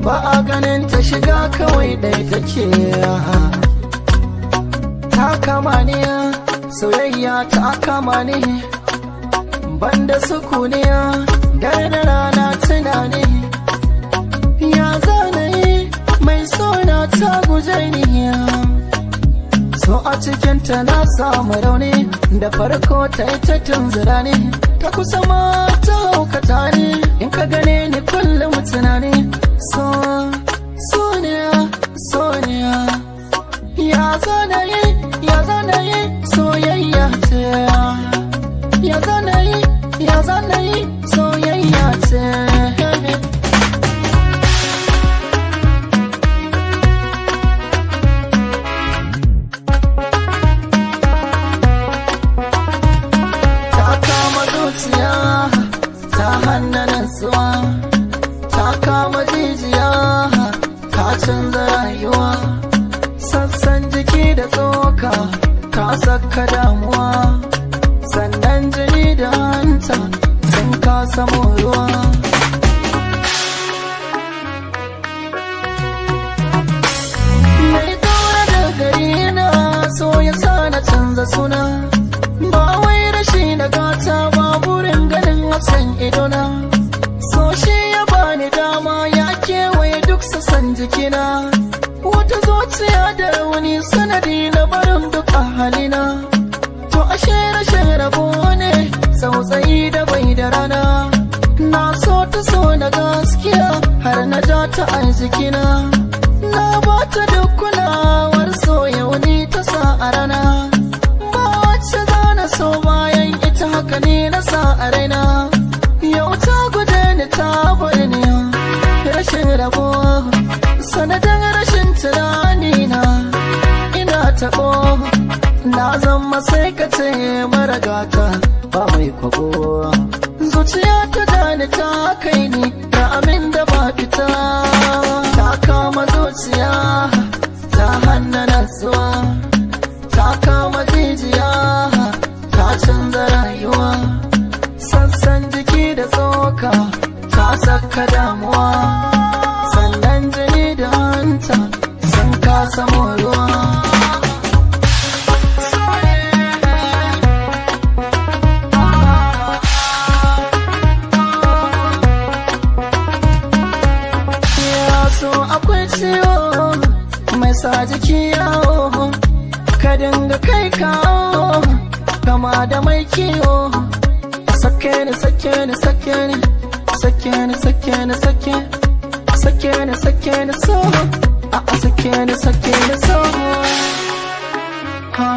Ba a ganin ta, shiga kawai ɗaya take. Ta kama ni, soyayya ta kama ni, banda sukuniya, dare da rana tunani. Ya zanayi, mai sona ta guje ni. So a cikinta na samu rauni, da farko ta yi ta tunzura ni, ta kusa ma ta haukata ni. In ka gane ni kullum tunani, so so ne, so ne. Ya zanayi, ya zanayi, soyayya ce. Ya zanayi, ya zanayi, soyayya ce. Ta kama zuciya, ta hana nutsuwa, ta kama jijiya, ta canza rayuwa, sassan jiki da tsoka, ta saka damuwa, sannan jini da hanta sun kasa moruwa. Mai daura da gari na so ya sa na canza suna, ba wai rashi na gata ba, burin ganin hasken idona. So shi ya bani dama, ya kewaye duk sassan jikina, wata zuciya da rauni sanadi na barin duk a halina. To ashe rashin rabo ne, tsautsayi da bai da rana. Na so ta so na gaskiya, har na ja ta a jikina, na ba ta duk kulawar so, yau ni ta sa a rana. Ba wacce za na so bayan ita, haka ne na sa a raina. Yau ta guje ni, ta bar ni, rashin rabo sanadin rashin tunani na. Ina taɓo, na zama sai ka ce mara gata, ba mai kwabo. Zuciya ta jani, ta kai ni ga amin da ba fita. Ta kama zuciya, ta hana natsuwa, ta kama jijiya, ta canza rayuwa, sassan jiki da tsoka, ta saka damuwa, sannan jini da hanta sun kasa moruwa. Ya so akwai ciwo mai sa jiki yawo, ka dinga kai kawo kama da mai kiwo. Sake ni, sake ni, sake ni, sake ni, sake ni, sake, sake ni, sake ni so, a a sake ni, sake ni so. Ha.